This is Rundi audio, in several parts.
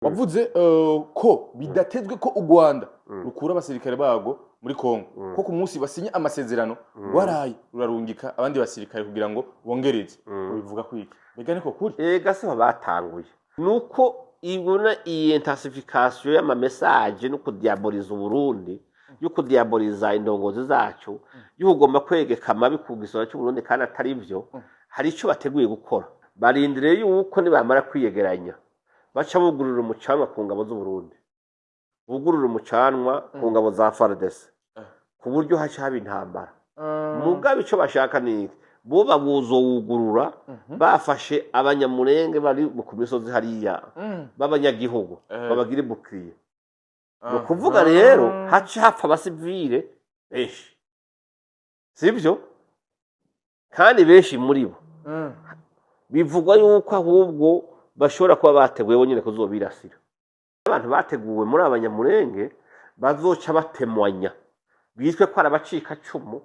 Wavuze ko bidatezwe ko u Rwanda rukura abasirikare barwo muri Kongo, ko ku munsi basinye amasezerano rwaraye rurarungika abandi basirikare kugira ngo bongereze. Ubivuga kwiki? Mbega niko kuri? Ega siho batanguye, nuko ibona iyi intensification y'ama messages no kudiaboliza Uburundi, yo kudiaboliza indongozi zacu, yo kugomba kwegeka amabi ku gisoro cy'Uburundi kandi atari byo. Hari icyo bateguye gukora. Barindiriye yuko nibamara kwiyegeranya baca bugurura umucanwa ku ngabo z'Uburundi, bugurura umucanwa ku ngabo za FARDC, ku buryo haca haba intambara. Mugabe icyo bashaka ni iki? Bo babuzowugurura bafashe Abanyamurenge bari ku misozi hariya b'abanyagihugu, babagire bouclier. Ni ukuvuga rero haca hapfa abasivile benshi, sibyo? Kandi benshi muri bo bivugwa yuko ahubwo bashobora kuba bateguye bo nyine kuzobirasira. Abantu bateguwe muri Abanyamurenge bazoca batemwanya, bitwe ko ari abacikacumu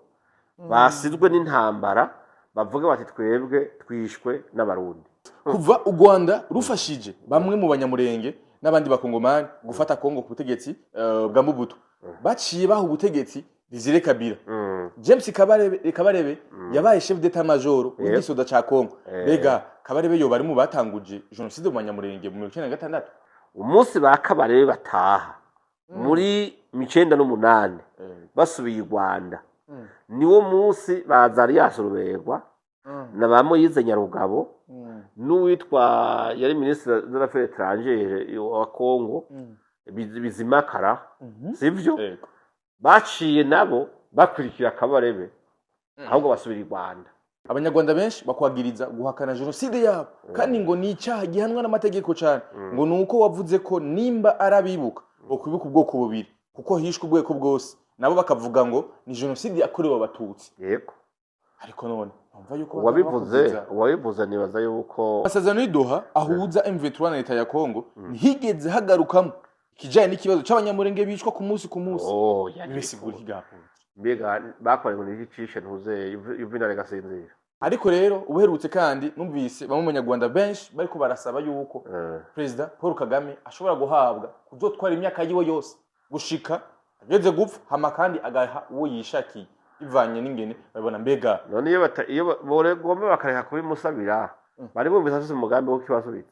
basizwe n'intambara, bavuga bati: "Twebwe twishwe n'Abarundi." Kuva u Rwanda rufashije bamwe mu Banyamurenge n'abandi Bakongomani gufata Kongo ku butegetsi bwa Mobutu, baciye baha ubutegetsi Desire Kabila. James Kabarebe, Kabarebe yabaye chef d'état major w'igisoda ca Kongo. Mbega Kabarebe yoba ari mu batanguje jenoside mu Banyamurenge mu 1996? Umunsi ba Kabarebe bataha muri 98, basubiye i Rwanda, niwo munsi ba Azarias Ruberwa na ba Moyize Nyarugabo n'uwitwa yari ministre des Affaires étrangères wa Congo, Bizimakara, sivyo? Yego. Baciye nabo bakurikira Kabarebe, ahubwo basubira i Rwanda. Abanyarwanda benshi bakwagiriza guhakana jenoside yabo, kandi ngo ni icyaha gihanwa n'amategeko cyane. Ngo ni uko wavuze ko nimba ari abibuka bokwibuka ubwoko bubiri, kuko hishwe ubwoko bwose, nabo bakavuga ngo ni jenoside yakorewe Abatutsi. Ariko none numva yuko Uwabivuze, bakugiza. uwabivuze nibaza yuko Amasezerano y'i Doha ahuza M23 na leta ya Congo ntihigeze hagarukamo ikijanye n'ikibazo c'Abanyamurenge bicwa ku munsi ku munsi. Oh, yari Bisigura ikigapo? Mbega bakoreye ngo niki cishe ntuze Juvenal gasinzira? Ariko rero ubuherutse kandi numvise bamwe mu Banyarwanda benshi bariko barasaba yuko Perezida Paul Kagame ashobora guhabwa kuzotwara imyaka yiwe yose gushika ageze gupfa, hama kandi agaha uwo yishakiye bivanye n'ingene babibona. Mbega None iyo bata iyo bogomba bakareka kubimusabira, bari bumvise afise umugambi wo kibasubiza.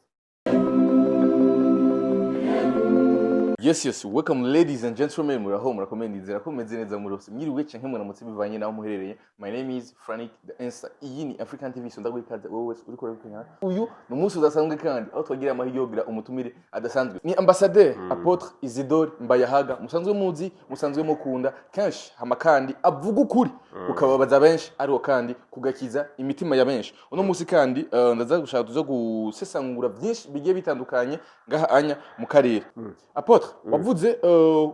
Yes, welcome ladies and gentlemen. Muraho, murakomeye? Ndizera ko mumeze neza muri hose. Mwiriwe canke muramutse bivanye naho muherereye. My name is Frank the Answer. Iyi ni African TV. So ndaguha ikaze wowe wese uriko urabikurikirana. Uyu ni umunsi udasanzwe kandi aho twagira amahirwe yo kugira umutumire adasanzwe. Ni Ambassadeur Apôtre Isidore Mbayahaga, musanzwe muzi, musanzwe mukunda kenshi, hama kandi avuga ukuri ukababaza benshi, ariko kandi kugakiza imitima ya benshi. Uno munsi kandi ndaza gushaka tuza gusesangura byinshi bigiye bitandukanye ngaha anya mu karere. Apôtre, wavuze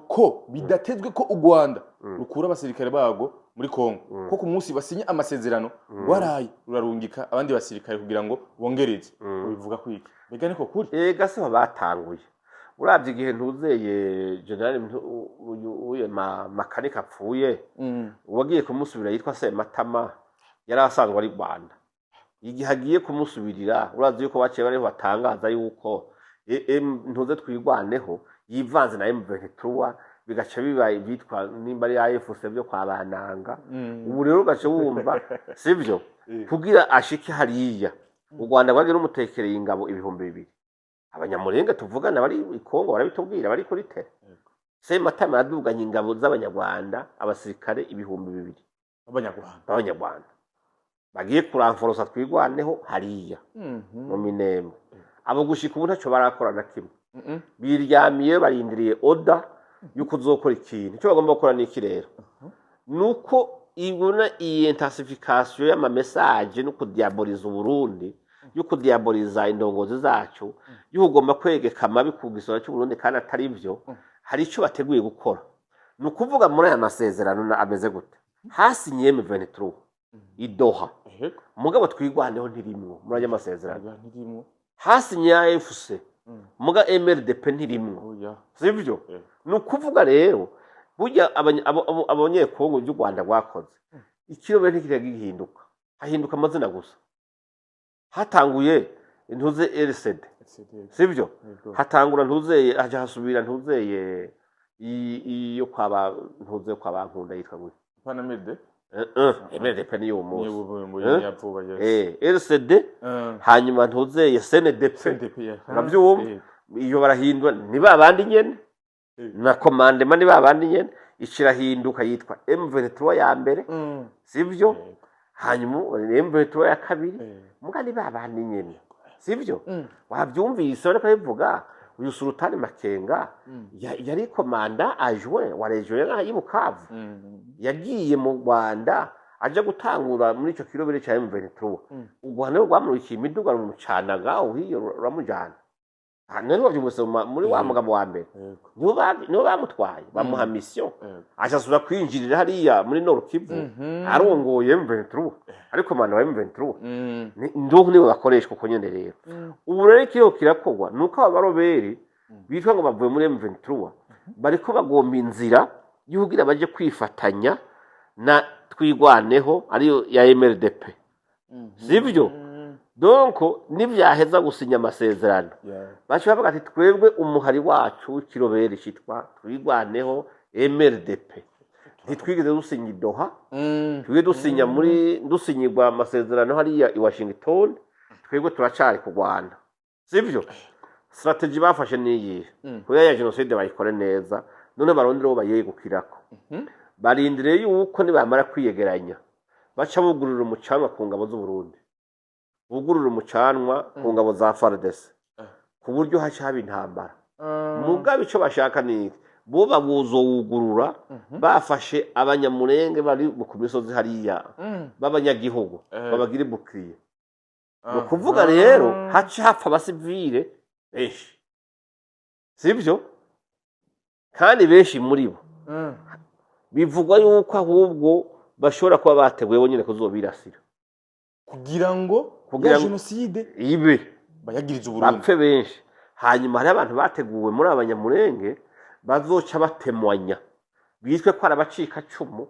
ko bidatezwe ko u Rwanda rukura abasirikare barwo muri Kongo, ko ku munsi basinye amasezerano rwaraye rurarungika abandi basirikare kugira ngo bongereze. Ubivuga kwiki? Mbega niko kuri? Ega siho batanguye. Uravye igihe ntuzeye general uyu Makanika apfuye, uwagiye kumusubira yitwa Sematama yari asanzwe ari Rwanda. Igihe agiye kumusubirira, urazi yuko baciye bariho batangaza yuko ntuze Twirwaneho yivanze na M23, bigaca biba ibyitwa nimba ari AFC byo kwa Bananga. Ubu rero ugaca wumva sivyo? Kugira ashike hariya, u Rwanda rwagiye rumutekereye ingabo 2000. Abanyamurenge tuvugana bari i Kongo barabitubwira, bari kuri terrain. Sematama yaduganye ingabo z'Abanyarwanda, abasirikare 2000 Abanyarwanda. b'Abanyarwanda bagiye kuranforosa Twirwaneho hariya mu Minembwe. Abo gushika ubu ntaco barakora na kimwe. Biryamiye barindiriye oda yuko uzokora ikintu. Icyo bagomba gukora ni iki rero? Nuko ibona iyi intensification y'ama messages no kudiaboliza Uburundi, yo kudiaboliza indongozi zacu, yo kugomba kwegeka amabi ku gisoro cy'Uburundi kandi atari byo. Hari icyo bateguye gukora. Ni ukuvuga muri aya masezerano ameze gute? Hasinye M23 i Doha, mugabo Twirwaneho ntirimwo muri aya masezerano. Oya, ntirimwo. Hasinye AFC, muga MRDP ntirimwo. Oya. Sivyo? Eh. Ni ukuvuga rero burya Abanyekongo by'u Rwanda rwakoze ikirobere ntikiriya gihinduka, hahinduka amazina gusa. Hatanguye ntuze RCD, sivyo? Hatangura ntuzeye, haja hasubira ntuzeye iyo kwaba ntuze kwa bankunda yitwa gute? Pana MLD. MLDP niyo uwo munsi. Niyo Eh? yavuba, yes. RCD, hanyuma ntuzeye CNDP. CNDP, yeah. Uravyumva? Iyo barahindura, ni ba bandi nyene. Na commandement ni ba bandi nyene, icirahinduka yitwa M23 ya mbere, sivyo? Yego. Hanyuma M23 ya kabiri, muga ni ba bandi nyene, sivyo? Wavyumvise bariko bivuga uyu Sultani Makenga, yari commandant adjoint wa région y'i Bukavu. Yagiye mu Rwanda aja gutangura muri ico kirobere ca M23. U Rwanda rwo rwamurikiye imiduga, rumucana ngaho hiyo, ruramujana. Ah, none wavyumvise muri wa mugabo wa mbere, nibo bamutwaye, bamuha mission, aca asubira kwinjirira hariya muri Nord Kivu, arongoye M23, ariko commandant wa M23. Nduhu nibo bakoreshwa uko nyene rero. Ubu rero ikiriho kirakorwa nuko aba baroberi bitwa ngo bavuye muri M23 bariko bagomba inzira y'ukugira baje kwifatanya na Twigwaneho, ariyo ya MRDP, sivyo? Donc nivyaheza gusinya amasezerano, baca bavuga ati: "Twebwe umuhari wacu w'ikiroberi citwa Twigwaneho MRDP, ntitwigeze dusinya i Doha, twebwe dusinya muri dusinyirwa amasezerano hariya i Washington, twebwe turacari kurwana." Sivyo? Stratégie bafashe niyihe? Kubera ya jenoside bayikore neza, none barondere uwo bayegukirako. Barindiriye yuko nibamara kwiyegeranya baca bugurura umucanwa ku ngabo z'Uburundi, bugurura umucanwa ku ngabo za FARDC, ku buryo haca haba intambara. Mugabe ico bashaka ni iki? Bo babuzowugurura bafashe Abanyamurenge bari ku misozi hariya b'abanyagihugu, babagira bouclier. Ni ukuvuga rero haca hapfa abasivile benshi, sibyo? Kandi benshi muri bo bivugwa yuko ahubwo bashobora kuba bateguye bonyine kuzobirasira. Kugira ngo Kugira ya jenoside ibe bayagirize Uburundi. Bapfe benshi. Hanyuma hariho abantu bateguwe muri Abanyamurenge bazoca batemwanya, bitwe ko ari abacikacumu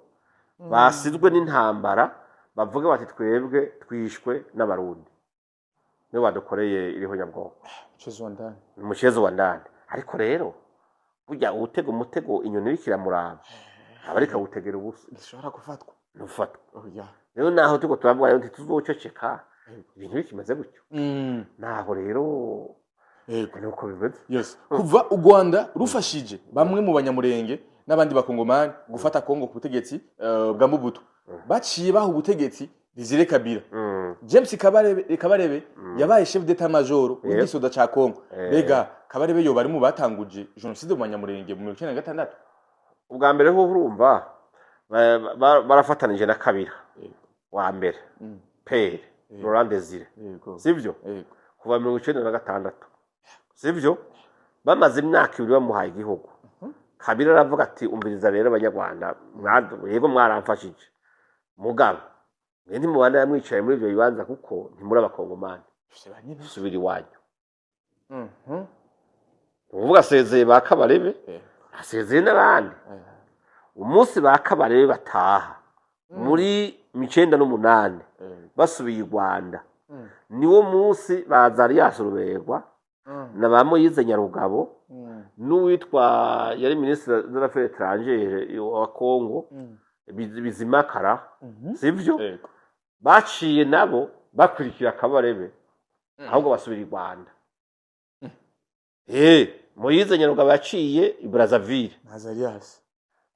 basizwe n'intambara, bavuga bati: "Twebwe twishwe n'Abarundi, nibo badukoreye iriho nyabwoko." Mchezo wa ndani. Ni mchezo wa ndani. Ariko rero burya uwutega umutego inyoni iriko iramuraba aba ariko awutegera ubusa. Ntishobora gufatwa. Ntufatwa. Oya. Rero naho turiko turavuga rero, ntituzoceceka ibintu bikimeze gutyo. Naho rero nuko bimeze. Yes. Kuva u Rwanda rufashije bamwe mu Banyamurenge n'abandi Bakongomani gufata Kongo ku butegetsi bwa Mobutu, baciye baha ubutegetsi Desire Kabila. James Kabarebe, Kabarebe yabaye chef d'état major w'igisoda ca Kongo. Mbega Kabarebe yoba ari mu batanguje jenoside mu Banyamurenge mu 1996? Ubwa mbere ho urumva barafatanije na Kabila wa mbere, père Laurent Desire, sivyo? Yego. Kuva 96, sivyo? Bamaze imyaka 2 bamuhaye igihugu, Kabila aravuga ati: "Umviriza rero Abanyarwanda, yego mwaramfashije, mugabo mwe ntimubana mwicaye muri ibyo bibanza kuko ntimuri Abakongomani, Ufise ba nyene. subira iwanyu." Ni ukuvuga asezeye ba Kabarebe, asezeye n'abandi. Umunsi ba Kabarebe bataha muri 98, basubiye i Rwanda, niwo munsi ba Azarias Ruberwa na ba Moyize Nyarugabo n'uwitwa yari minisitiri des Affaires étrangères wa Congo, Bizimakara, sivyo? Yego. Baciye nabo bakurikira Kabarebe, ahubwo basubira i Rwanda. Moyize Nyarugabo yaciye i Brazzaville. Azarias.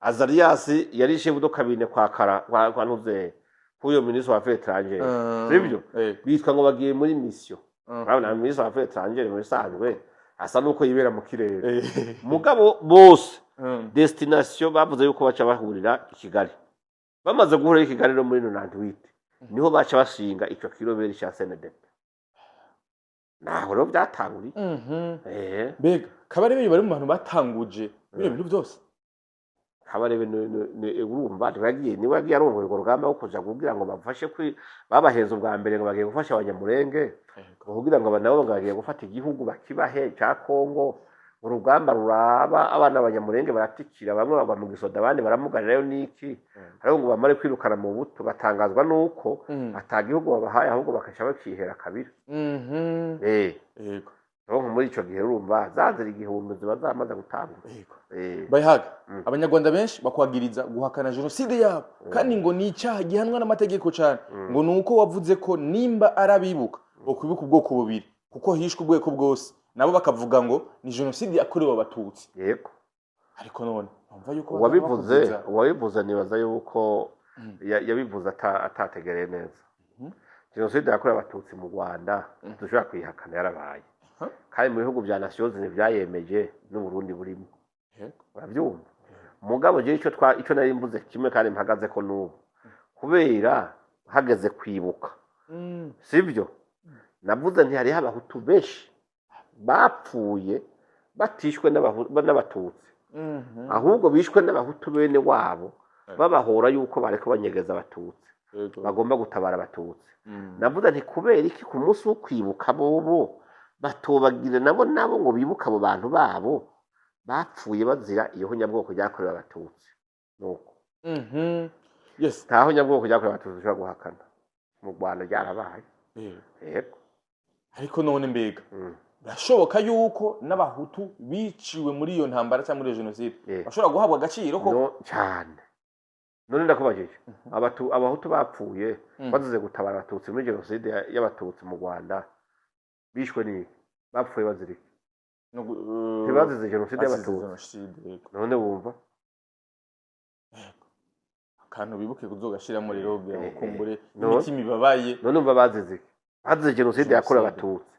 Azarias yari chef de cabinet kwa Kara kwa ntuze k'uyo minisitiri wa Affaires étrangères, sivyo? Yego. Bitwa ngo bagiye muri mission. Urabona minisitiri wa Affaires étrangères mu bisanzwe asa nuko yibera mu kirere. Mugabo bose destination bavuze yuko baca bahurira i Kigali. Bamaze guhurira i Kigali no muri 98, niho baca bashinga ico kiroberi ca CNDP. Naho rero byatanguriye. Mbega Kabarebe bari mu bantu batanguje bino bintu byose? Kabarebe urumva ntibagiye, niwe yagiye arongoye urwo rugamba rwo kuja kugira ngo bafashe kwi babaheza ubwa mbere ngo bagiye gufasha Abanyamurenge, kugira ngo nabo ngo bagiye gufata igihugu bakibahe ca Kongo. Urugamba ruraba, abana b'Abanyamurenge baratikira, bamwe bagwa mu gisoda, abandi baramugarirayo n'iki, ariko ngo bamare kwirukana mu buto, batangazwa n'uko ata gihugu babahaye, ahubwo bakaca bakihera kabiri. Donc muri ico gihe, urumva, za nzira igihumbi ziba zamaze gutangura. Bayihaga, Abanyarwanda benshi bakwagiriza guhakana jenoside yabo, kandi ngo ni icyaha gihanwa n'amategeko cyane. Ngo ni uko wavuze ko nimba ari abibuka bokwibuka ubwoko bubiri, kuko hishwe ubwoko bwose, nabo bakavuga ngo ni jenoside yakorewe Abatutsi. Ariko none numva yuko Uwabivuze, batabakugiza. uwabivuze, nibaza yuko yabivuze atategereye neza. Jenoside yakorewe Abatutsi mu Rwanda dushobora kuyihakana, yarabaye. Kandi mu bihugu bya Nations Unies byayemeje, n'Uburundi burimo. Urabyumva? Mugabo jewe ico nari mvuze kimwe, kandi mpagaze ko n'ubu, kubera hageze kwibuka, sibyo? Navuze nti hariho Abahutu benshi bapfuye batishwe n'Abatutsi, ahubwo bishwe n'Abahutu bene wabo, babahora yuko bariko banyegeza Abatutsi, bagomba gutabara Abatutsi. Navuze nti kubera iki ku munsi wo kwibuka bobo batobagira nabo ngo bibuke abo bantu babo bapfuye bazira iyo honyabwoko ryakorewe Abatutsi? Nuko nta honyabwoko ryakorewe Abatutsi ushobora guhakana mu Rwanda, ryarabaye. Yego. Ariko none mbega birashoboka yuko n'Abahutu biciwe muri iyo ntambara cyangwa muri iyo jenoside bashobora guhabwa agaciro ko No, cyane. None ndakubajije, Abahutu bapfuye bazize gutabara Abatutsi muri jenoside y'Abatutsi mu Rwanda bishwe n'iki? Bapfuye bazira iki? Ntibazize jenoside Bazize y'Abatutsi? jenoside, yego. None wumva? Akantu bibuke kuzogashiramo rero kugira ngo kumbure imitima ibabaye. None umva, bazize iki? Bazize jenoside yakorewe Jenoside. Abatutsi.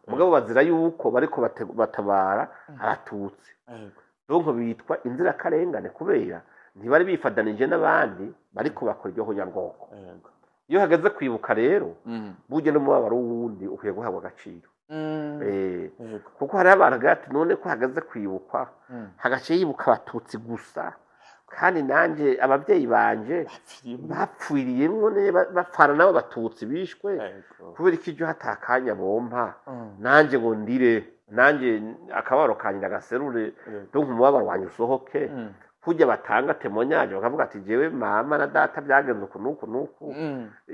Mugabo bazira yuko bariko batabara Abatutsi. Donc bitwa inzirakarengane kubera ntibari bifatanije n'abandi bariko bakora iryo honyabwoko. Iyo hageze kwibuka rero, burya n'umubabaro w'uwundi ukwiye guhabwa agaciro. Kuko hariho abantu bagira ati: "None ko hageze kwibukwa, hagaca yibuka Abatutsi gusa, kandi nanjye ababyeyi banje Bapfiriye bapfiriyemwo, bapfana n'abo Batutsi bishwe, kubera ko iryo hatakanya bompa nanjye ngo ndire, nanjye akababaro kanjye ndagaserure, donc umubabaro wanjye usohoke?" Kurya batanga témoignage, bakavuga ati: "Jewe mama na data byagenze uku n'uku n'uku."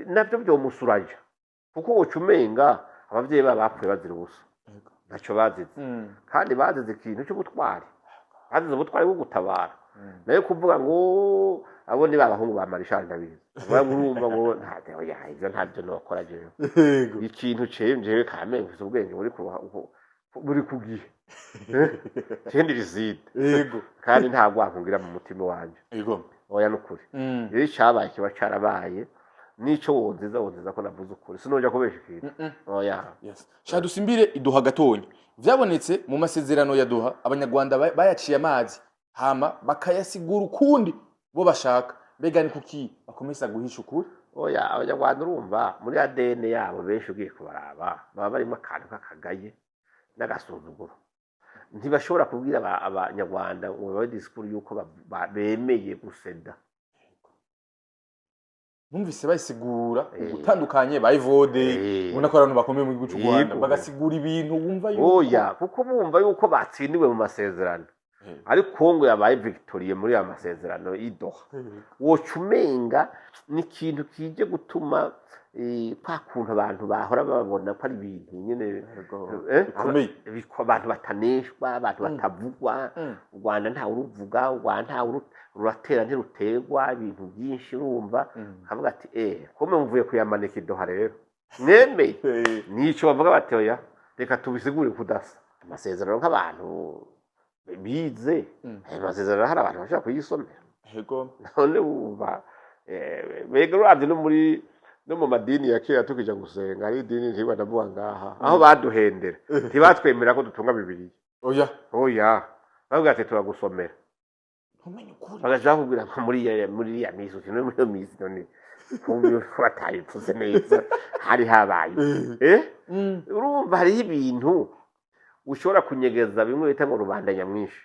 Nabyo byomusuraja, kuko woca umenga ababyeyi babo bapfuye bazira ubusa, ntacyo bazize. Kandi bazize ikintu cy'ubutwari, bazize ubutwari bwo gutabara. Nayo kuvuga ngo abo ni babahungu ba Marishal, ndabizi, bavuga ngo urumva ngo ntabyo, oya, ivyo ntabyo nokora jewe. Ikintu cewe kame mfise ubwenge buri ku gihe, cendi riside, kandi nta rwankungira mu mutima wanje. Oya, nukuri. Rero icabaye kiba carabaye, nico wonziza, wonziza ko navuze ukuri, sinoja kubesha ikintu, oya. Yes. Sha dusimbire iduha gatonya. Vyabonetse mu masezerano ya Doha, Abanyarwanda bayaciye amazi, hama bakayasigura ukundi bo bashaka. Mbega ni kuki bakomeza guhisha ukuri? Oya, Abanyarwanda, urumva, muri ADN yabo benshi ugiye kubaraba baba barimo akantu k'akagaye n'agasuzuguro. Ntibashobora kubwira Abanyarwanda ngo babe discours yuko bemeye guseda. Numvise bayisigura ugutandukanye, bayivode, ubona ko ari abantu bakomeye mu gihugu cy'u Rwanda, bagasigura ibintu wumva yuko Oya, kuko bumva yuko batsindiwe mu masezerano, ariko Kongo yabaye victorieux muri aya masezerano y'i Doha. Woca umenga ni ikintu kije gutuma kwa kuntu abantu bahora babona ko ari ibintu nyene Bikomeye. Abantu bataneshwa, abantu batavugwa. U Rwanda ntawe uruvuga, u Rwanda ntawe ruratera, ntiruterwa, ibintu byinshi, urumva, kavuga ati: "Kome mvuye kuyamanika i Doha rero mwemeye." Nico bavuga bati: "Oya, reka tubisigure kudasa amasezerano nk'abantu bize." Ayo masezerano hari abantu bashobora kuyisomera. None wumva, mbega uravye no mu madini ya kera tukija gusenga, hari idini ntigwa ndavuga ngaha aho baduhendera, ntibatwemera ko dutunga Bibiliya. Oya. Oya, bavuga ati: "Turagusomera." Ntumenye ukuri. Bagaca bakubwira ngo muri iriya misi, uti: "No muri iyo misi none kumva ko batabivuze neza, hari habaye?" Urumva, hariho ibintu ushobora kunyegeza, bimwe bita ngo rubanda nyamwinshi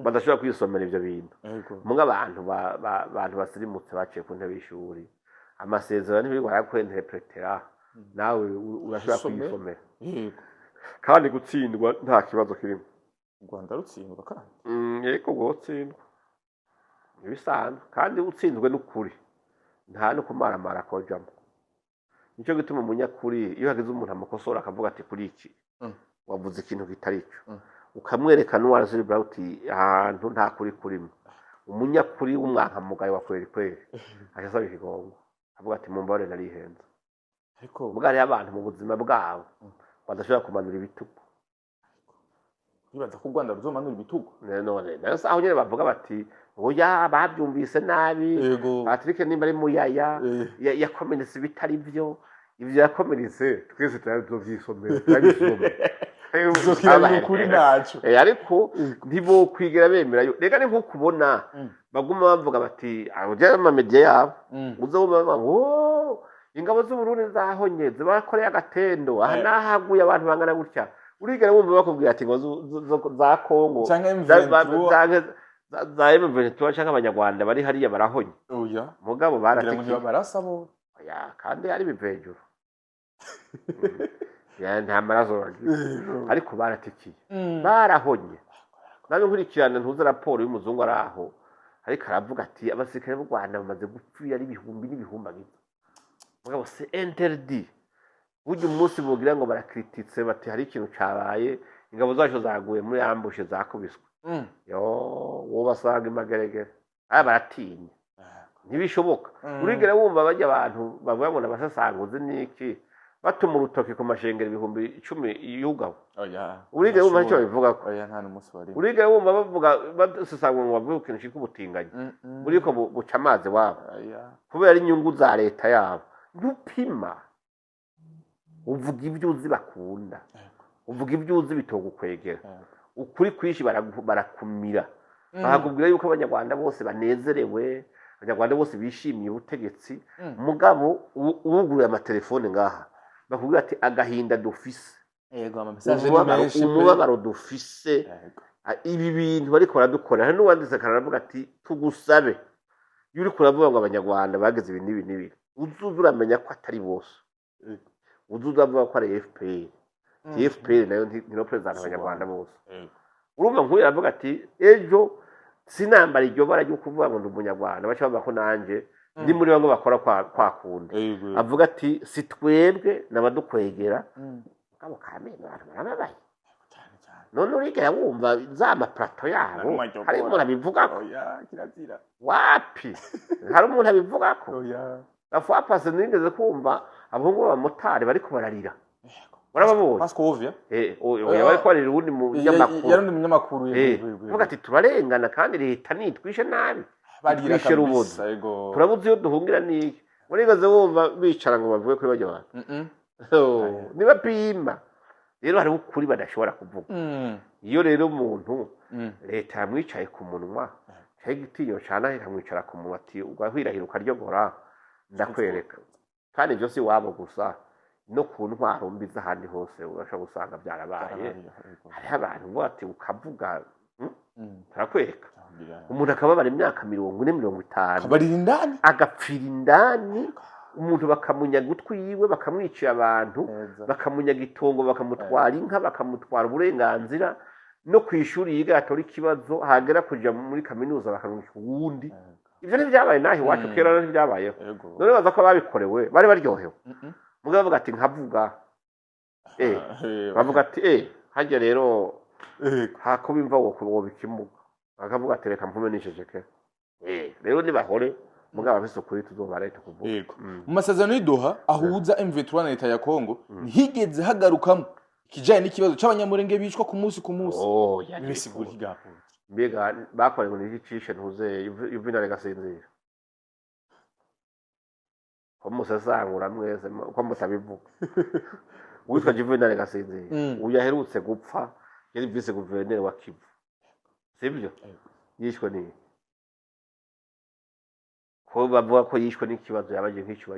badashobora kwisomera ivyo bintu. Muga abantu abantu basirimutse baciye ku ntebe y'ishuri, amasezerano ntibirwa barakwenterepretera, nawe urashobora Usome. kuyisomera. Yego. Kandi gutsindwa nta kibazo kirimo. U Rwanda rutsindwa kandi? Yego, rwotsindwa ibisanzwe, kandi utsinzwe n'ukuri nta no kumaramara kojamo. Nicyo gituma umunyakuri, iyo hagize umuntu amukosora akavuga ati: "Kuri iki wavuze ikintu kitari cyo," ukamwereka n'uwarazibura uti: "Ahantu nta kuri kurimo." Umunyakuri w'umwankamugayo wa kweri kweri aca asaba ikigongo, avuga ati: "Mumbabarire, narihenze." Ariko ubwo hariho abantu mu buzima bwabo badashobora kumanura ibitugu. Wibaza ko u Rwanda ruzomanura ibitugu? None nayo aho nyine bavuga bati: "Oya, babyumvise nabi." Patrick nimba ari muyaya yakomeretse ibitari byo, ibyo yakomeretse twese turabyisomera, turabisoma. Tuzokirabira ukuri ntaco. Ariko ntibokwigera bemera yo. Reka ni nko kubona baguma bavuga bati ujya mu mamedia yabo, uza wumva bavuga ngo: "Oh, ingabo z'Uburundi zahonye zibakoreye agatendo aha n'ahaguye abantu bangana gutya." Urigera wumva bakubwira ati ngo za Kongo canke M23? Canke za M23 canke abanyarwanda bari hariya barahonye? Oya. Mugabo Kugira ngo baratikiye. ntibabarasa bo. Oya, kandi ari ibivejuru. Ya, nta maraso bagira, ariko baratikiye, barahonye. Nawe nkurikirana ntuzi raporo y'umuzungu ari aho, ariko aravuga ati abasirikare b'u Rwanda bamaze gupfira ari ibihumbi n'ibihumbi. Mugabo c'est interdit. Burya umunsi bogira ngo barakrititse bati hari ikintu cabaye, ingabo zacu zaguye muri ambush, zakubiswe, yo wo basanga imageregere aya baratinya, ntibishoboka. Urigera wumva bajya abantu bavuga ngo nabasasanguzi niki batuma urutoki ku mashengero 10,000 yugawe? Oya. Urigera wumva icyo babivugako? Oya, nta n'umunsi wari. Urigera wumva bavuga basesangura ngo bavuge ikintu cyitwa ubutinganyi buriko buca amazi wabo? Oya. Kubera inyungu za leta yabo. Ntupima, uvuga ibyo uzi bakunda, uvuga ibyo uzi bitogukwegera. Ukuri kwinshi barakumira, bakakubwira yuko abanyarwanda bose banezerewe, abanyarwanda bose bishimiye ubutegetsi. Mugabo uwuguruye amatelefone ngaha bakubwira ati: "Agahinda dufise, Yego, ama message ni menshi pe. umubabaro dufise, ibi bintu bariko baradukora." Hari n'uwanditse akaravuga ati: "Tugusabe, iyo uriko uravuga ngo abanyarwanda bagize ibi n'ibi n'ibi, uzuze uramenya ko atari bose, uzuze uravuga ko ari FPR." FPR nayo ntirepresenta abanyarwanda bose. Urumva nk'uyu aravuga ati: "Ejo sinambara iryo bara ryo kuvuga ngo ndi umunyarwanda, baca bavuga ko nanje ndi muri bamwe bakora kwa kundi." Avuga ati: "Si twebwe n'abadukwegera." Mugabo kamene abantu barababaye. Cyane cyane. None urigera wumva za ma plateaux yabo Narumva. hari umuntu abivugako? Oya, kirazira. Wapi, hari umuntu abivugako? Oya. La fois nigeze kumva abahungu b'abamotari bariko bararira. Warababonye? Pascovia. Oya, bariko bararira uwundi munyamakuru. Yari undi munyamakuru. Yego. Avuga ati: "Turarengana kandi leta nitwishe nabi, Barira itwishe rubozo. kabisa, yego. Turabuze iyo duhungira." Niki murigeze wumva bicara ngo bavuge kuri barya bantu? Oh, nibapima rero hariho ukuri badashobora kuvuga. Iyo rero umuntu leta yamwicaye ku munwa, cyangwa igitinyiro cana ikamwicara ku munwa ati: "Ugahwirahira ukaryogora, ndakwereka." Kandi ibyo si iwabo gusa, no ku ntwaro mbi z'ahandi hose urashobora gusanga byarabaye. Hariho abantu uvuga ati ukavuga, turakwereka. Umuntu akababara imyaka 40, 50, Kabarira indani. agapfira indani. Umuntu bakamunyaga utwiwe, bakamwicira abantu, Neza. bakamunyaga itongo, bakamutwara inka, bakamutwara uburenganzira no ku ishuri yiga yatora ikibazo, hagera kuja muri kaminuza bakamwica uwundi. Ivyo ntivyabaye naho iwacu kera? Ntivyabayeho? Yego. None baza ko ababikorewe bari baryohewe? Mugabo bavuga ati nkavuga, bavuga ati: "Harya rero hakuba imva wo woba ikimuga." Bakavuga ati: "Reka mpume niceceke." Rero nibahore, mugabo abafise ukuri tuzobara tukuvuga. Mu masezerano y'i Doha ahuza M23 na leta ya Congo ntihigeze hagarukamo ikijanye n'ikibazo c'abanyamurenge bicwa ku munsi ku munsi. Oh, yari Bisigura ikigapo. Mbega bakoreye ngo niki cishe ntuze Juvenal gasinzira ko musesangura mwese ko mutabivuga? Uwitwa Juvenal Gasinzira, uyu aherutse gupfa, yari vice gouverneur wa Kivu, sibyo? Yego. Yishwe ni ko bavuga ko yishwe n'ikibazo yabaje nk'icyo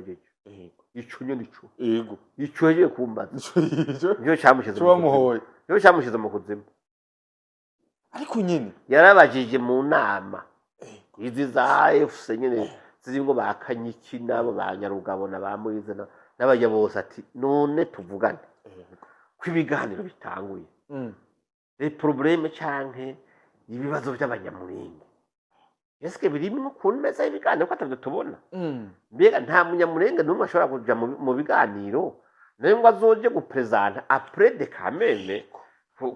ico nyene ico ico yagiye kumbaza. Ico ico nico cyamushyize cyo mu kuzimu. bamuhoye. Nico cyamushyize mu kuzimu. Ariko nyene Yarabajije mu nama izi za AFC nyene zirimwo ba Kanyiki n'abo ba Nyarugabo na ba Mwize n'abajya bose, ati: "None tuvugane ko ibiganiro bitanguye." Les problèmes canke ibibazo by'Abanyamurenge, eske birimwo ku meza y'ibiganiro, ko atavyo tubona? Mbega nta Munyamurenge n'umwe ashobora kuja mu biganiro nayo ngo azoje guprésenta après de kameme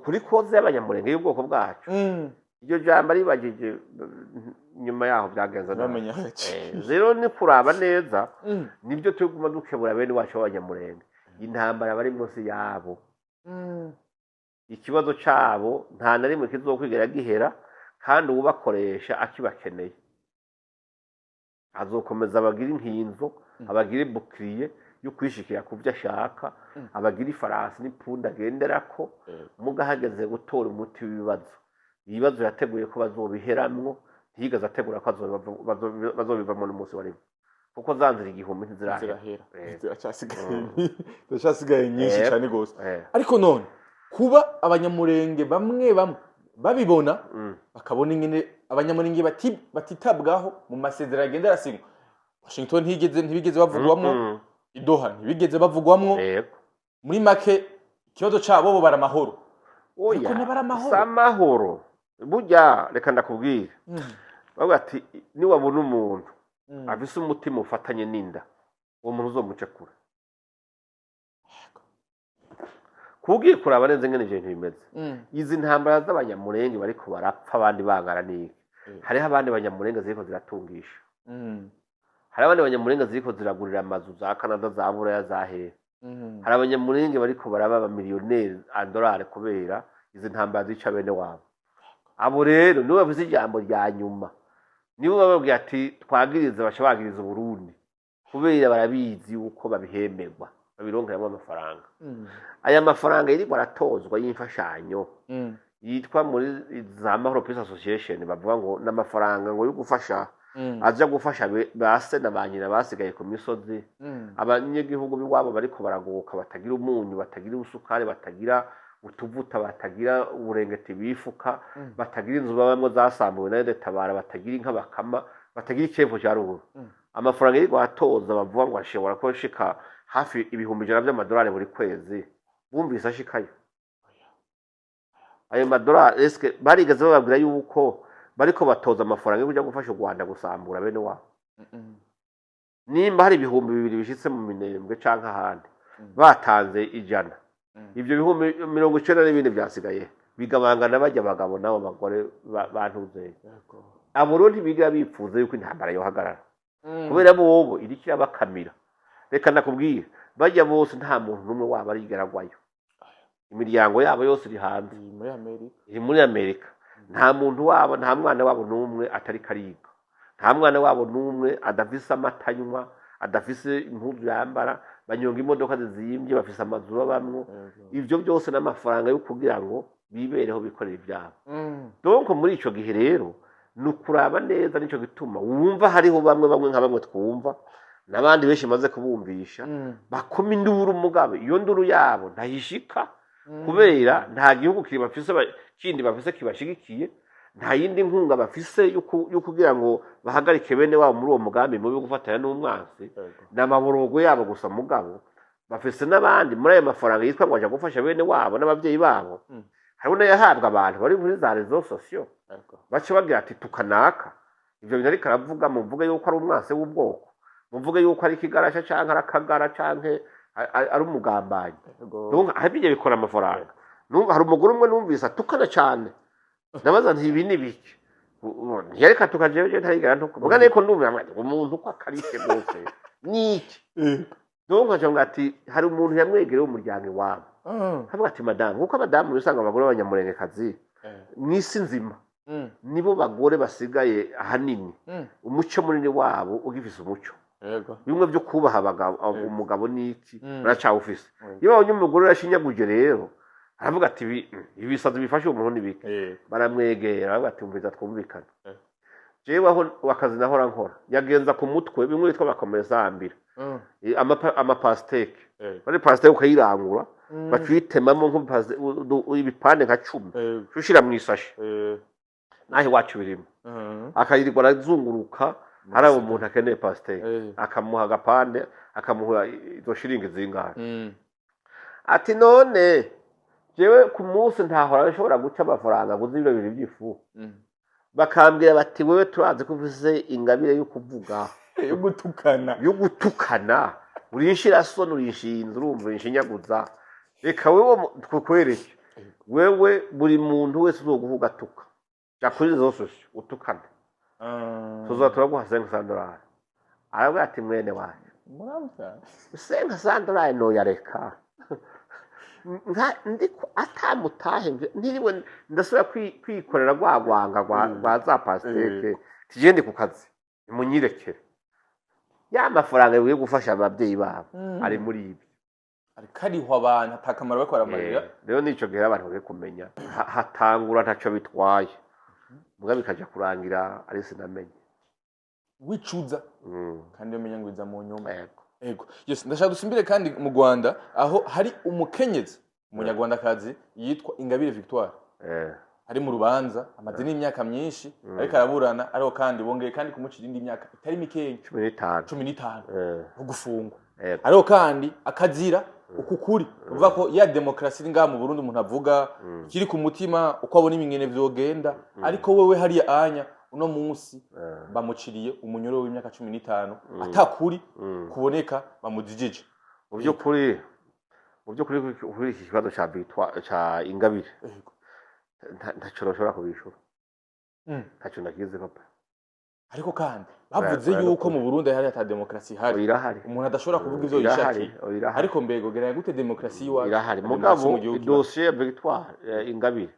kuri cause y'Abanyamurenge, y'ubwoko bwacu? Iryo jambo aribagije nyuma yaho byagenze nabi. Bamenya. Rero ni kuraba neza. Nibyo tuguma dukebura bene wacu b'Abanyamurenge: intambara bari munsi yabo, ikibazo cabo nta na rimwe kizokwigera gihera, kandi uwubakoresha akibakeneye azokomeza abagira inkinzo, abagira bouclier yo kwishikira ku byo ashaka, abagira ifarasi n'ipunda agenderako. Muga hageze gutora umuti w'ibibazo, ibibazo yateguye ko bazobiheramwo, ntiyigeze ategura ko bazobivamwo n'umunsi wa rimwe, kuko za nzira igihumbi ntizirahera. Zirahera. Ziracyasigaye nyinshi cyane gose. Ariko none kuba Abanyamurenge bamwe bamwe babibona, bakabona ingene Abanyamurenge batitabwaho mu masezerano agenda arasinywa, Washington ntibigeze bavugwamwo, i Doha ntibigeze bavugwamwo. Muri make ikibazo cabo, bo bara amahoro. Oya, Ariko ntabari amahoro. Si amahoro. Burya reka ndakubwira, bavuga ati niwabona umuntu afise umutima ufatanye n'inda, uwo muntu uzomuce kure. Kugiye kuraba neza ingene ivyo bintu bimeze, izi ntambara z'Abanyamurenge bariko barapfa abandi bangana n'iki, hariho abandi Banyamurenge ziriko ziratungisha, hari abandi Banyamurenge ziriko ziragurira amazu za Canada, za Buraya, za hehe. Hari Abanyamurenge bariko baraba abamiliyoneri andorare kubera izi ntambara zica bene wabo. Abo rero nibo bafise ijambo rya nyuma, nibo bababwira ati twagirize, baca bagiriza Uburundi, kubera barabizi yuko babihemberwa, babironkeramwo amafaranga. Aya mafaranga yirirwa aratozwa y'imfashanyo, yitwa muri za Mahoro Peace Association, bavuga ngo n'amafaranga ngo yo gufasha, aja gufasha ba se na ba nyina basigaye ku misozi, abanyagihugu b'iwabo bariko baragoka, batagira umunyu, batagira usukari, batagira utuvuta, batagira uburengeti bifuka, batagira inzu babamwo zasambuwe na Tabara, batagira inka bakama, batagira icepfo cya ruguru. Amafaranga yirirwa atoza, bavuga ngo ashobora kuba ashika hafi 100,000 by'amadolari buri kwezi, bumvise ashikayo ayo madolari? Eske barigeze bababwira yuko bariko batoza amafaranga yo kuja gufasha u Rwanda gusambura bene wabo? Nimba hari 2000 bishitse mu Minembwe canke ahandi, batanze 100, ivyo 90,000 n'ibindi vyasigaye bigabangana bajya abagabo n'abo bagore bantuzeye. Abo rero ntibigira bipfuza yuko intambara yohagarara, kubera bobo iriko irabakamira. Reka nakubwira, bajya bose nta muntu n'umwe wabo arigera agwayo, imiryango yabo yose iri hanze. Iri muri Amerika. Iri muri Amerika. Nta muntu wabo, nta mwana wabo n'umwe atariko ariga, nta mwana wabo n'umwe adafise amata anywa, adafise impuzu yambara, banyonga imodoka zizimbye, bafise amazu babamwo. Ivyo byose n'amafaranga yo kugira ngo bibereho, bikorera ivyabo. Donc muri ico gihe rero ni ukuraba neza. Nico gituma wumva hariho bamwe bamwe, nka bamwe twumva n'abandi benshi maze kubumvisha, bakoma induru, mugabe iyo nduru yabo ntayishika, kubera nta gihugu kibafise kindi bafise kibashigikiye, nta yindi nkunga bafise yo kugira ngo bahagarike bene wabo muri uwo mugambi mubi wo gufatanya n'umwansi. Ni amaborogo yabo gusa. Mugabo bafise n'abandi muri ayo mafaranga yitwa ngo aja gufasha bene wabo n'abavyeyi babo, hariho n'ayahabwa abantu bari muri za réseaux sociaux, baca bagira ati tukanaka ivyo bintu ariko aravuga, muvuge yuko ari umwansi w'ubwoko, muvuge yuko ari ikigarasha canke ari akagara canke ari umugambanyi. Donc aho ibyo bikora amafaranga. Hari umugore umwe numvise atukana cane, ndabaza nti ibi ni biki? Ntiyareka atuka, jewe jewe ntarigera ntuka, muga ariko ndumva nti umuntu uko akarishe rwose ni iki? Donc nkaca mvuga ati hari umuntu yamwegereye w'umuryango iwabo, avuga ati madamu, kuko abadamu usanga abagore b'Abanyamurengekazi mw'isi nzima nibo bagore basigaye ahanini umuco munini wabo ugifise umuco, bimwe byo kubaha abagabo, umugabo n'iki, baracawufise. Iyo babonye umugore yarashinyaguje rero, aravuga ati ibisazi bifashe umuntu ni bike. Baramwegera, baravuga ati umviza twumvikana. Jewe aho akazi nahora nkora yagenza ku mutwe bimwe bitwa bakomezambira, amapastèques, bari pastèque ukayirangura, bakiyitemamo ibipande nka 10, ushira mu isashi. Naho iwacu birimo, akayirirwa arazunguruka hari umuntu akeneye pastèque, akamuha agapande, akamuha izo shiringi zingana. Ati none Jewe ku munsi ntahora nshobora guca amafaranga aguze ibiro 2 by'ifu. Bakambwira bati: "Wewe turazi ko ufise ingabire yo kuvuga, yo gutukana, yo gutukana, urinshira soni, urinshinze, urumva urinshinyaguza. Reka wewe tukwereke wewe, buri muntu wese uzoguha ugatuka, ja kuri réseaux sociaux utukane, tuzoba turaguha 500 dollars." Aravuga ati: "Mwene wanyu, Muramutse. 500 dollars noyareka nka ndiko atamutahe ntiriwe ndasubira kwikorera rwa rwanga rwa za pastèque. Tije ndi ku kazi, nimunyirekere ya mafaranga yo gufasha ababyeyi babo ari muri ibyo." Ariko arihwa abantu atakamaro bariko baramarira. Rero nico gihe abantu bakwiye kumenya hatangura ntaco bitwaye, muga bikaja kurangira ari sinamenye. Wicuza. Kandi iyo menya ngo iza mu nyuma. Yego. Ego, yes, ndashaka dusimbire kandi mu Rwanda, aho hari umukenyezi umunyarwandakazi yitwa Ingabire Victoire, ari mu rubanza amaze n'imyaka myinshi ariko araburana, ariko kandi bongeye kandi kumucira indi myaka itari mikeya. 15. 15 no gufungwa. Yego. Ariko kandi akazira uku kuri uvuga ko ya demokarasi iri ngaha mu Burundi, umuntu avuga kiri ku mutima uko abona imingene vyogenda, ariko wewe hariya anya uno munsi bamuciriye umunyoro w'imyaka 15 atakuri kuboneka bamujijije. Mu by'ukuri kuri iki kibazo ca Victoire, ca Ingabire, ntaco noshobora kubishura. Ntaco ndakizi pe. Ariko kandi bavuze Oya, yuko mu Burundi hari ata demokarasi ihari, Irahari. umuntu adashobora kuvuga ivyo Irahari. yishakiye. Irahari. Ariko mbego gereranya gute demokarasi y'iwacu Irahari. na Mugabo demokarasi mu gihugu kibaho? Idosiye ya Victoire Ingabire,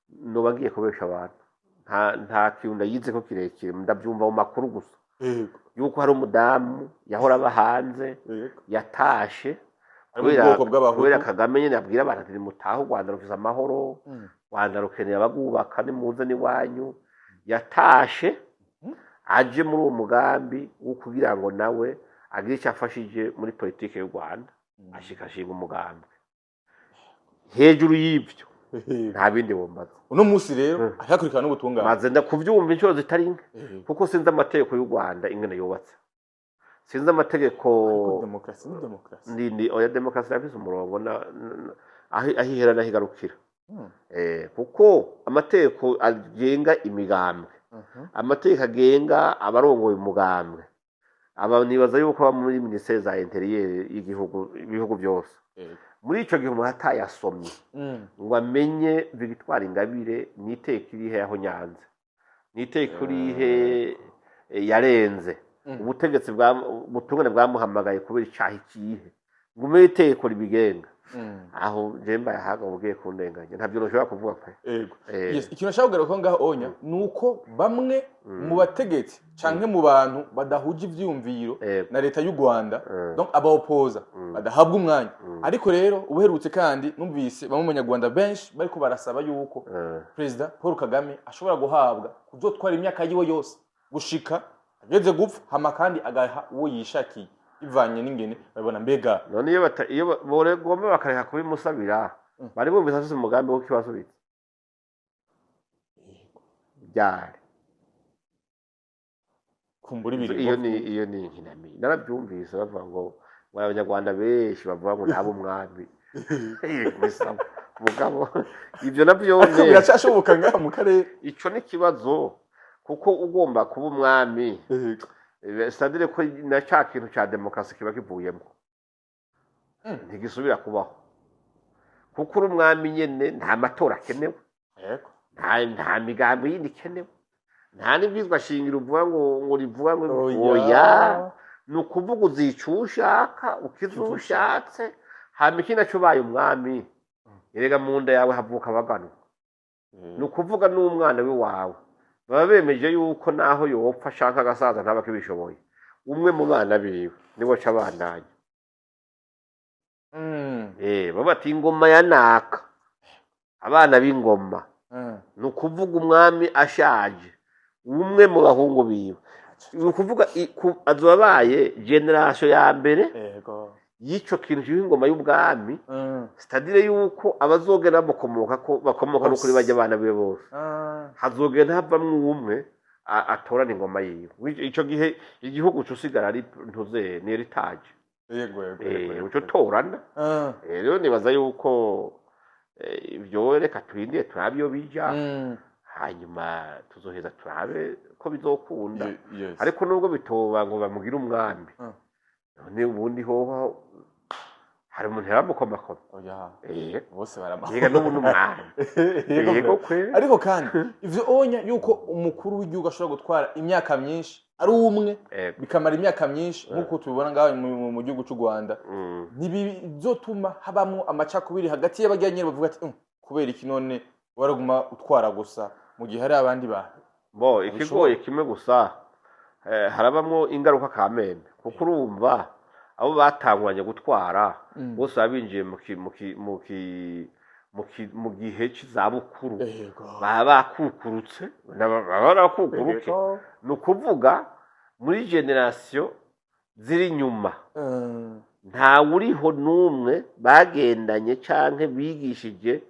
noba ngiye kubesha abantu. Nta kintu ndayizi ko kirekire, ndabyumva mu makuru gusa yuko hari umudamu yahora aba hanze, yatashe Ari mu bwoko bw'Abahutu. kubera Kagame nyine abwira abantu ati: "Nimutahe, u Rwanda rufise amahoro, u Rwanda rukeneye abagwubaka, nimuze n'iwanyu." Yatashe aje muri uwo mugambi wo kugira ngo nawe agire icyo afashije muri politike y'u Rwanda, ashika ashinga umugambi. Hejuru y'ibyo nta bindi wumbaza. Uno munsi rero arakurikirana n'ubutungane. Maze ndakubyumva inshuro zitari nke, kuko sinzi amategeko y'u Rwanda ingene yubatse, sinzi amategeko. Ariko demokarasi ni demokarasi. Ndindi oya, demokarasi irafise umurongo aho ihera n'aho igarukira. Kuko amategeko agenga imigambwe, amategeko agenga abarongoye umugambwe, aba nibaza yuko aba muri minisiteri za intérieur y'igihugu, ibihugu byose. Muri ico gihe umuntu atayasomye ngo amenye Victoire Ingabire ni iteka irihe yaho nyanze, ni iteka irihe yarenze, ubutegetsi bwa ubutungane bwamuhamagaye kubera icaha ikihe, ngo umenye itegeko ribigenga, aho je mbaye ahaga ugiye kundenganya, ntabyo nshobora kuvuga pe. Ego. Yes, ikintu nashaka kugaruka ngaho onya ni uko bamwe mu bategetsi canke mu bantu badahuje ivyiyumviro na leta y'u Rwanda, donc abaopoza, badahabwa umwanya. Ariko rero ubuherutse kandi numvise bamwe mu banyarwanda benshi bariko barasaba yuko Perezida Paul Kagame ashobora guhabwa kuzotwara imyaka yiwe yose gushika ageze gupfa, hama kandi agaha uwo yishakiye bivanye n'ingene babibona. Mbega None iyo iyo boregomba bakareka kubimusabira, bari bumvise afise umugambi wo kibasubiza byari kumbura ibiri. Iyo ni inkinami. Narabyumvise bavuga ngo abanyarwanda benshi bavuga ngo ntaba umwami. Bisaba mugabo ibyo nabyo Ariko biracashoboka ngaha mu karere? Ico ni ikibazo, kuko ugomba kuba umwami, c'est-à-dire ko na ca kintu ca demokarasi kiba kivuyemo, ntigisubira kubaho, kuko uri umwami nyene nta matora akenewe, nta migambi yindi ikenewe, nta n'ibwirizwa shingiro uvuga ngo rivuga ngo oya. Ni ukuvuga uzica uwo ushaka, ukiza uwo ushatse. Hama ikindi naco, ubaye umwami, erega mu nda yawe havuka abaganwa. Ni ukuvuga n'umwana w'iwawe baba bemeje yuko naho yopfa ashaka agasaza ntaba akibishoboye, umwe mu bana biwe niwe aca abandanya. Baba bati ingoma ya naka, abana b'ingoma. Ni ukuvuga umwami ashaje, umwe mu bahungu biwe, ni ukuvuga azoba abaye génération ya mbere y'ico kintu cy'ingoma y'ubwami, c'est-à-dire yuko abazogenda bamukomoka ko bakomoka no kuri bajya abana biwe bose, hazogenda havamwo umwe atorana ingoma yiwe. Ico gihe igihugu cusigara ari ntuze ni héritage. Yego yego yego, Uco torana. Rero nibaza yuko Ibyo reka turindire turabe iyo bija, hanyuma tuzoheza turabe ko bizokunda. Ariko nubwo bitoba ngo bamugire umwami, none ubundi hoho hari umuntu yaramukomakoma? Oya. Eh. Bose barama. Yega, n'ubu n'umwami. Yego. Yego kwe. Ariko kandi ivyo onya yuko umukuru w'igihugu ashobora gutwara imyaka myinshi ari umwe, bikamara imyaka myinshi nk'uko tubibona ngaho mu gihugu cy'u Rwanda, ntibizotuma habamwo amacakubiri hagati y'abajyanye, bavuga ati: Kubera iki none waraguma utwara gusa mu gihe hari abandi bantu?" Bo ikigoye kimwe gusa, harabamwo ingaruka kamembe, kuko urumva abo batanguranye gutwara bose baba binjiye mu gihe c'izabukuru, baba bakukurutse, baba barakukuruke. Ni ukuvuga muri génération ziri inyuma, ntawe uriho n'umwe bagendanye canke bigishije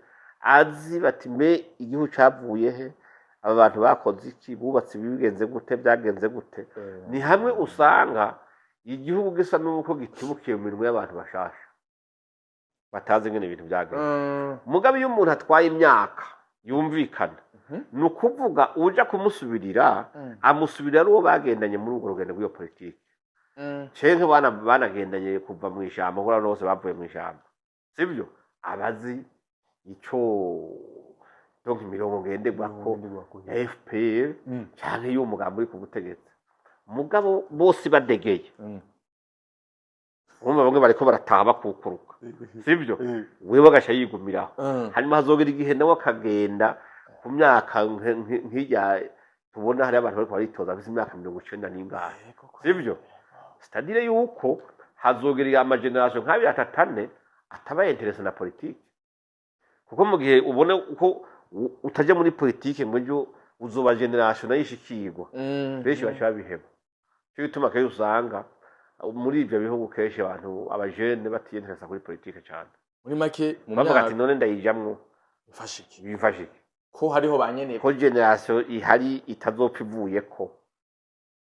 azi bati: "Mbe igihugu cavuye he? Aba bantu bakoze iki? Bubatse ibi, bigenze gute? Byagenze gute?" Ni hamwe usanga igihugu gisa n'uko gitibukiye mu minwe y'abantu bashasha batazi ingene ibintu byagenze. Mugabe iyo umuntu atwaye imyaka yumvikana, ni ukuvuga uja kumusubirira, amusubirira ari uwo bagendanye muri urwo rugendo rw'iyo politiki, canke banagendanye kuva mu ijambo, kuko abantu bose bavuye mu ijambo, sibyo? Abazi ico, donc imirongo ngenderwako ya FPR canke y'uwo mugambi uri ku butegetsi. Mugabo bose badegeye, urumva bamwe bariko barataha bakukuruka, sibyo? Wewe agaca yigumiraho. Hanyuma hazogera igihe nawe akagenda ku myaka nk'irya tubona hariho abantu bariko baritoza bafise imyaka 90 n'ingahe, sibyo? C'est-à-dire yuko hazogera ama générations nk'abiri, atatu, ane ataba intéressé na politike, kuko mu gihe ubona uko utajya muri politike ngo ejo uzoba génération nayo ishikirwa, benshi baca babiheba. Cyo gituma kenshi usanga muri ivyo bihugu kenshi abantu abajene batiyenteresa kuri politike cane. Muri make, mu Bavuga ati: myaka "None ndayijamwo mfashe iki?" Bimfashe iki? Ko hariho ba nyene. Ko génération ihari itazopfa ivuyeko,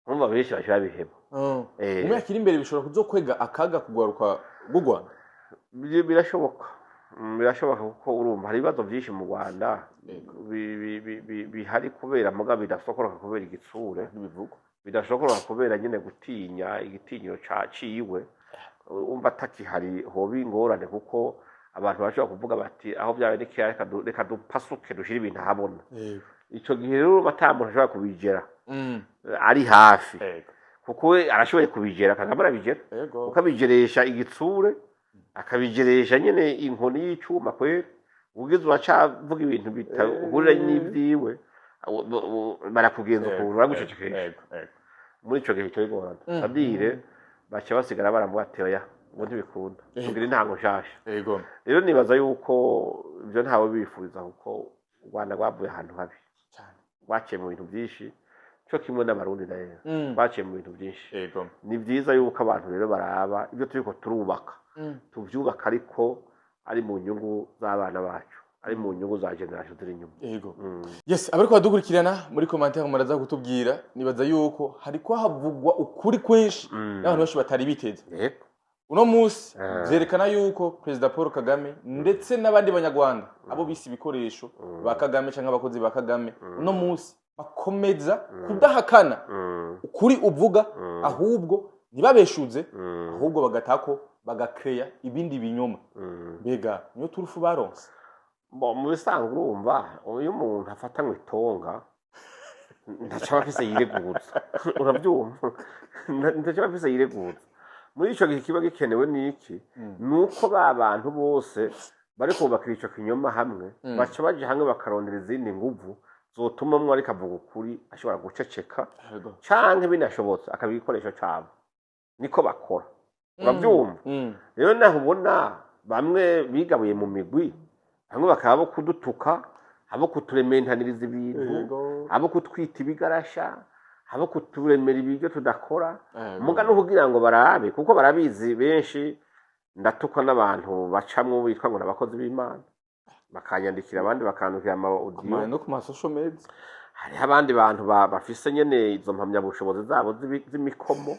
urumva benshi baca babiheba. Mu myaka iri imbere bishobora kuzokwega akaga kugwaruka rw'u Rwanda. Birashoboka. Birashoboka kuko urumva hari ibibazo byinshi mu Rwanda bihari kubera muga bidasokoroka kubera igitsure. Ntibivugwa. Bidashoboka kubera nyine gutinya igitinyiro ciwe. Umva atakihari hoba ingorane, kuko abantu bashobora kuvuga bati: "Aho byaba ni kera, reka dupasuke dushire ibintu ahabona." Ico gihe rero ata muntu ashobora kubigera ari hafi, kuko we arashoboye kubigera. Kagame arabigera, kuko abigeresha igitsure, akabigeresha nyine inkoni y'icuma kwera. Ugize uracavuga ibintu bitahurira n'ibyiwe, barakugenza ukuntu, baragucecekesha. Yego, yego. Muri ico gihe cyo bigorana, c'est-à-dire baca basigara baramuha ati: "Oya, ubu ntibikunda, tugira intango nshasha." Rero nibaza yuko ibyo ntawe bifuriza, kuko u Rwanda rwavuye ahantu habi, rwaciye mu bintu byinshi, cyo kimwe n'Abarundi nayo baciye mu bintu byinshi. Ni byiza yuko abantu rero baraba ibyo turiko turubaka, tuvyubaka ariko ari mu nyungu z'abana bacu, ari mu nyungu za génération ziri inyuma. Yes, abariko badukurikirana, muri commentaire muraza kutubwira. Nibaza yuko hariko havugwa ukuri kwinshi n'abantu benshi batari biteze. Uno munsi vyerekana yuko Perezida Paul Kagame ndetse n'abandi banyarwanda, abo bise ibikoresho ba Kagame canke abakozi ba Kagame, uno munsi bakomeza kudahakana ukuri uvuga, ahubwo ntibabeshuze, ahubwo bagatako bagakeya ibindi binyoma. Mbega niyo turufu baronse? Bo, mu bisanzwe urumva iyo umuntu afatanywe itonga ntaco aba afise yireguza, urabyumva? Ntaco aba afise yireguza. Muri ico gihe kiba gikenewe niki? Nuko ba bantu bose bari kubakira ico kinyoma hamwe, baca baja hamwe bakarondera izindi nguvu zotuma umwe ariko avuga ukuri ashobora guceceka, canke binashobotse akaba igikoresho cabo. Niko bakora, urabyumva? Rero naho ubona bamwe bigabuye mu migwi, bamwe bakaba abo kudutuka, abo kuturementaniriza ibintu, abo kutwita ibigarasha, abo kuturemera ibiryo tudakora, muga no kugira ngo barabe, kuko barabizi. Benshi ndatukwa n'abantu bacamwo bitwa ngo n'abakozi b'Imana, bakanyandikira, abandi bakandukira ama audio. No ku ma social media. Hariho abandi bantu bafise nyene izo mpamyabushobozi zabo z'imikomo,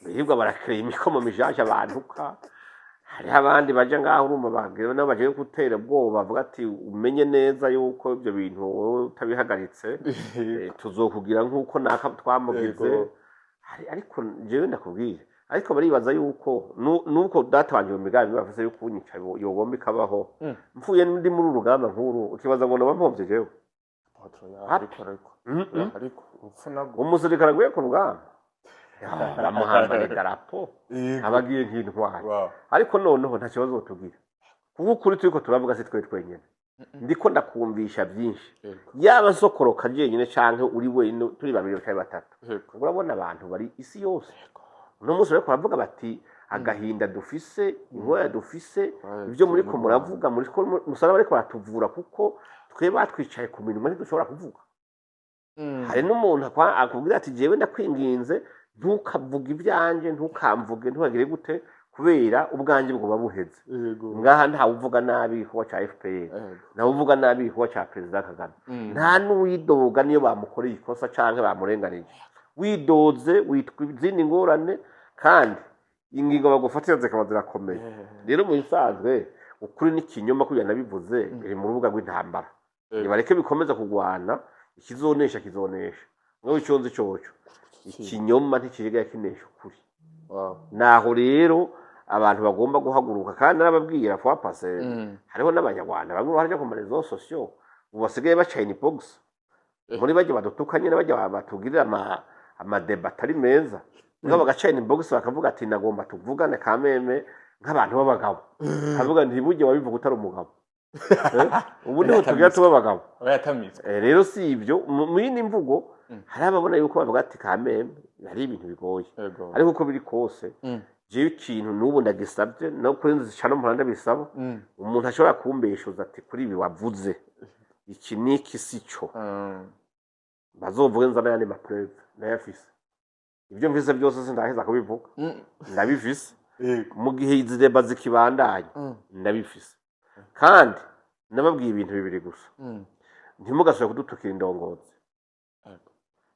birirwa barakereye imikomo mishasha bantuka. Hariho abandi baja ngaho, urumva, bagira nabo bagiye gutera ubwoba, bavuga ati: "Umenye neza yuko ibyo bintu wowe utabihagaritse, tuzokugira nk'uko naka twamugize." Ariko jewe ndakubwira, ariko baribaza yuko nuko data wanje mu migambi bafise yo kunyica yogomba ikabaho. Mfuye ndi muri uru rugamba nk'uru, ukibaza ngo noba mpomvye jewe? Apôtre, ya, ariko ya, ariko urupfu nabwo. Umusirikare aguye ku rugamba, ya, bamuhambana idarapo, aba agiye nk'intwari. Ariko noneho nta kibazo tugira, kuko ukuri turiko turavuga si twe twenyene. Ndiko ndakumvisha byinshi. Yaba nsokoroka jenyine canke uri wenyine, turi babiri canke batatu, urabona abantu bari isi yose uno munsi bariko baravuga bati: "Agahinda dufise, inkoya dufise, ibyo muriko muravuga, muriko musara bariko baratuvura, kuko twe batwicaye ku mirimo, ntidushobora kuvuga." Hari n'umuntu akubwira ati: "Jewe ndakwinginze, ntukavuge ibyanjye, ntukamvuge, ntukagire gute, kubera ubwanjye bwoba buheze." Ngaha ntawe uvuga nabi igikorwa ca FPR, ntawe uvuga nabi igikorwa ca Perezida Kagame, nta n'uwidoga niyo bamukoreye ikosa canke bamurenganije. Widoze witwa izindi ngorane, kandi ingingo bagufatira zikaba zirakomeye. Rero mu bisanzwe, ukuri n'ikinyoma, kugira nabivuze, biri mu rubuga rw'intambara. Nibareke bikomeza kugwana, ikizonesha kizonesha. Mwewe ico nzi coco, ikinyoma ntikirigera kinesha ukuri. Naho rero abantu bagomba guhaguruka, kandi narababwira fois passée, hariho n'Abanyarwanda bamwe baje ku ma réseaux sociaux, ubu basigaye baca inbox muri bajya badutuka nyine, bajya batugirira ama débats atari meza, mugabo bagaca inbox bakavuga ati: "Nagomba tuvugane kameme nk'abantu b'abagabo." Kavuga nti: "Burya wabivuga utari umugabo." Eh? Ubu niho tugira tuba abagabo. Aba yatamitswe. Rero si ibyo, mu yindi mvugo, hari ababona yuko bavuga ati: "Kameme hari ibintu bigoye." Ariko uko biri kose, jewe ikintu n'ubu ndagisabye, no kuri nzu zicana umuhanda ndabisaba, umuntu ashobora kumbeshuza ati: "Kuri ibi wavuze, iki n'iki si cyo," bazovuge nzana ayandi ma preuves, ndayafise. Ibyo mvise byose sindaheza kubivuga, ndabifise. Mu gihe izi débats zikibandanya, ndabifise. Kandi nababwiye ibintu bibiri gusa: ntimugasubire kudutukira indongozi.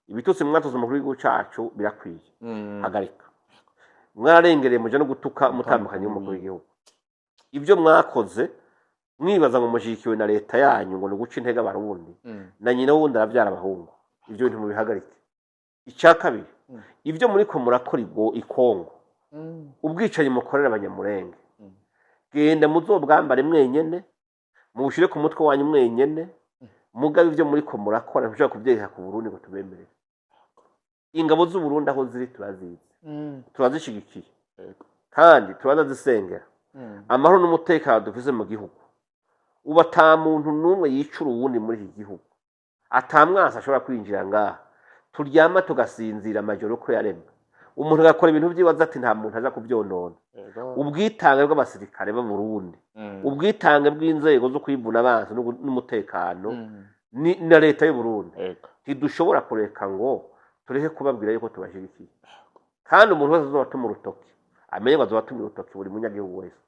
Ibitutsi mwatuze umukuru w'igihugu cacu birakwiye, hagarika. Mwararengereye, muja no gutuka mutandukanye w'umukuru w'igihugu. Ibyo mwakoze mwibaza ngo mushigikiwe na leta yanyu, ngo ni uguca intege Abarundi, na nyina wundi aravyara abahungu, ibyo bintu mubihagarike. Icya kabiri, ibyo muriko murakora i Kongo, ubwicanyi mukorera Abanyamurenge, genda muzobwambare mwenyene, mubushire ku mutwe wanyu mwenyene. Mugabe ibyo muriko murakora ntushobora kuvyereka ku Burundi ngo tubemerere. Ingabo z'Uburundi aho ziri turazizi, turazishigikiye, kandi turanazisengera. Amahoro n'umutekano dufise mu gihugu ubu, ata muntu n'umwe yicura uwundi muri iki gihugu, ata mwasi ashobora kwinjira ngaha, turyama tugasinzira amajoro uko yaremwe, umuntu agakora ibintu vyiwe ati nta muntu aza kuvyonona. Ubwitange bw'abasirikare b'Aburundi, ubwitange bw'inzego zo kwivuna abansi n'umutekano, na leta y'Uburundi, ntidushobora kureka ngo tureke kubabwira yuko tubashyigikiye. Kandi umuntu wese azoba atuma urutoki, amenye ngo azoba atuma urutoki buri munyagihugu wese,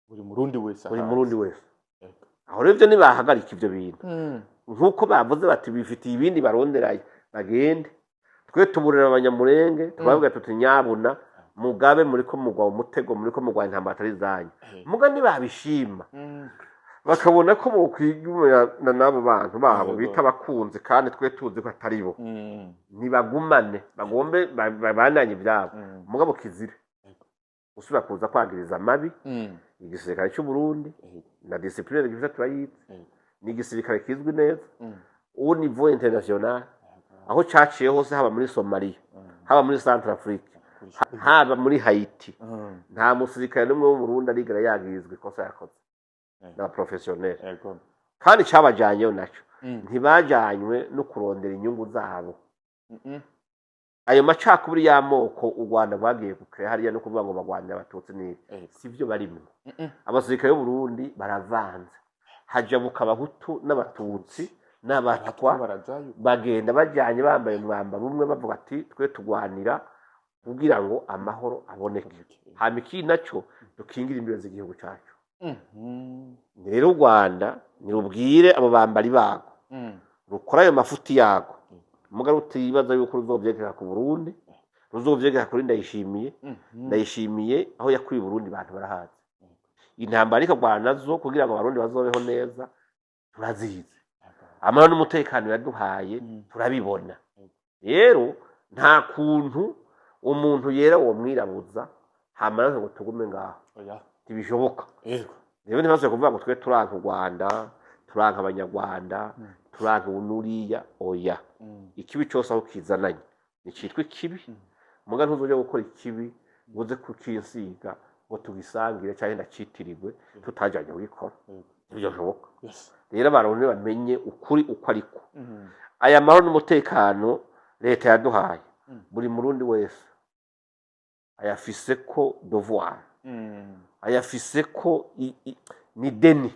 buri Murundi wese buri ahazi. Murundi wese. Aho rero ibyo nibahagarika ibyo bintu, nk'uko bavuze bati bifitiye ibindi baronderayo, bagende. Twe tuburira Abanyamurenge, tukababwira tuti: "Nyabuna mugabe, muriko mugwa umutego, muriko mugwa intambara atari zanyu." Muga ntibabishima, bakabona ko bokwigumana n'abo bantu babo bita abakunzi, kandi twe tuzi ko atari bo, ntibagumane, bagombe babandanye ibyabo. Mugabo kizire usubira kuza kwagiriza amabi igisirikare cy'u Burundi. Na discipline gifite turayizi, ni igisirikare kizwi neza au niveau international, aho caciye hose, haba muri Somalia, haba muri Centrafrique, haba muri Haiti, nta musirikare n'umwe wo mu Burundi arigera yagirizwa ikosa yakoze n'aba professionnel. Kandi cabajyanyeyo naco, ntibajanywe no kurondera inyungu zabo. Ayo macakubiri y'amoko u Rwanda rwagiye gukrea hariya, no kuvuga ngo bagwanya Abatutsi n'ibi, sivyo barimwo. Abasirikare b'u Burundi baravanze, hajabuka Abahutu n'Abatutsi n'Abatwa. Abatwa barajayo. Bagenda bajyanye, bambaye umwambaro umwe, bavuga ati: "Twe tugwanira kugira ngo amahoro aboneke, hama ikindi naco dukingire imbibe z'igihugu cyacu." Rero u Rwanda nirubwire abo bambari bago rukora ayo mafuti yago, muga rutibaza yuko ruzovyegeka ku Burundi, ruzovyegeka kuri Ndayishimiye. Ndayishimiye aho yakuye Burundi, bantu barahazi. Intambara ikagwana nazo kugira ngo Abarundi bazobeho neza turazizi. Amahoro n'umutekano yaduhaye turabibona. Rero nta kuntu umuntu yera uwo mwirabuza hama natwe ngo tugume ngaho. Oya. Ntibishoboka. Rero ntibasubiye kuvuga ngo twe turanka u Rwanda, turanka Abanyarwanda, turanka ubu n'uriya. Oya. Ikibi cyose aho kizananye nticitwa ikibi. Muga ntuzoja gukora ikibi ngo uze kukinsiga ngo tugisangire cyangwa ndacitirirwe tutajanye kugikora. Ntibyo. Rero Abarundi bamenye ukuri uko ariko. Aya mahoro n'umutekano leta yaduhaye, buri Murundi wese ayafise ko devoir, ayafise ko ni deni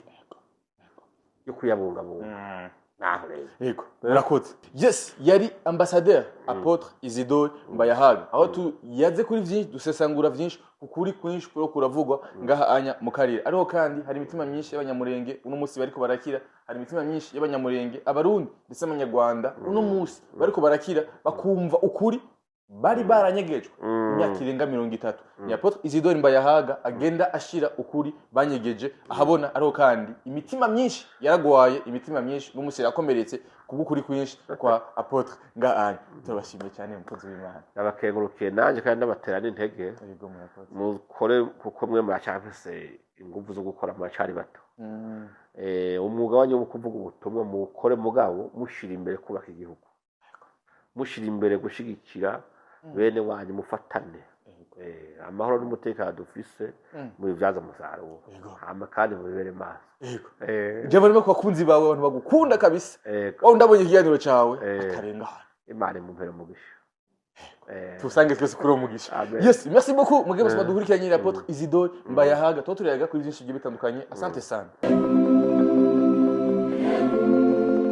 yo kuyabungabunga. Naho rero. Yego, murakoze. Yes, yari ambassadeur apôtre Isidore Mbayahaga, aho tuyaze kuri vyinshi, dusesangura vyinshi, ukuri kwinshi kuri kuravugwa ngaha anya mu karere. Ariho kandi hari imitima myinshi y'Abanyamurenge uno munsi bariko barakira, hari imitima myinshi y'Abanyamurenge, Abarundi ndetse n'Abanyarwanda uno munsi bariko barakira, bakumva ukuri bari baranyegejwe imyaka irenga 30. Ni apôtre Isidore Mbayahaga agenda ashira ukuri banyegeje ahabona. Ariho kandi imitima myinshi yaragwaye, imitima myinshi n'umunsi yakomeretse kubw'ukuri kwinshi kwa apôtre ngaha. Turabashimiye cyane, mukozi w'Imana. Ndabakengurukiye nanjye kandi ndabatera n'intege. Yego, murakoze. Mukore kuko mwe muracyafise ingufu zo gukora, muracyari bato. Umwuga wanyu wo kuvuga ubutumwa mukore, mugabo mushira imbere kubaka igihugu, mushira imbere gushigikira bene wanyu, mufatane. Amahoro n'umutekano dufise mubibyaza umusaruro. Hama kandi mubibere maso. Ijambo rimwe ku bakunzi bawe, abantu bagukunda kabisa. Wowe ndabonye ikiganiro cyawe atarenga hano. Imana imumpere umugisha. Tusange twese kuri uwo mugisha. Amen. Yes, merci beaucoup. Muge bose badukurikiranye, apôtre Isidore Mbayahaga, tuba turiyaga kuri byinshi bigiye bitandukanye. Asante sana.